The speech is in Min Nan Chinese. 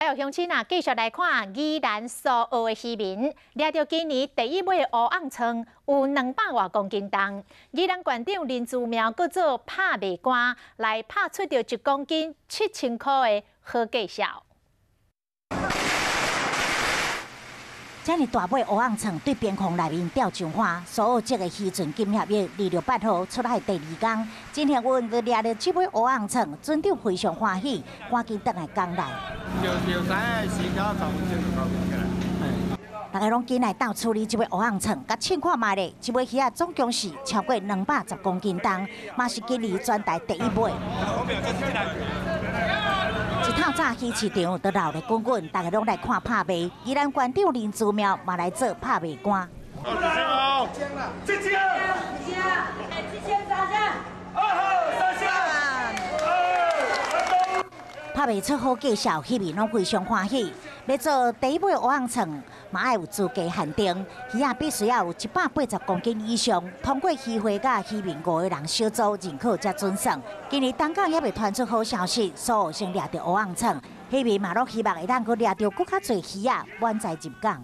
台鄉親啊，繼續來看宜蘭蘇澳的漁民，掠著今年第一尾烏甕鯧，有200外公斤重。宜蘭縣長林姿妙閣做拍賣官，來拍出著1公斤7000箍的好價數。遮爾大尾烏甕鯧對邊框內面釣上花，蘇澳籍的漁船金協約26號出海第二工，真幸運閣掠著這尾烏甕鯧，船長非常歡喜，趕緊轉來港內。就就知時間10分鐘就搞起來。大家攏緊來鬥處理這尾烏甕鯧，共稱看覓咧，這尾魚仔總共是超過210公斤重，嘛是今年全台第一尾。一透早魚市場就鬧熱滾滾，大家攏來看拍賣。宜蘭縣長林姿妙嘛來做拍賣官。七千，7000，7000三千，二號三千，拍賣出好價數，漁民攏非常歡喜。欲做第一尾烏甕鯧，嘛愛有資格限定，魚仔必須要有180公斤以上，通過漁會佮漁民五个人小組認可才準算。今年東港猶未傳出好消息，蘇澳先掠著烏甕鯧，漁民嘛攏希望會當閣掠著閣較濟魚仔，滿載入港。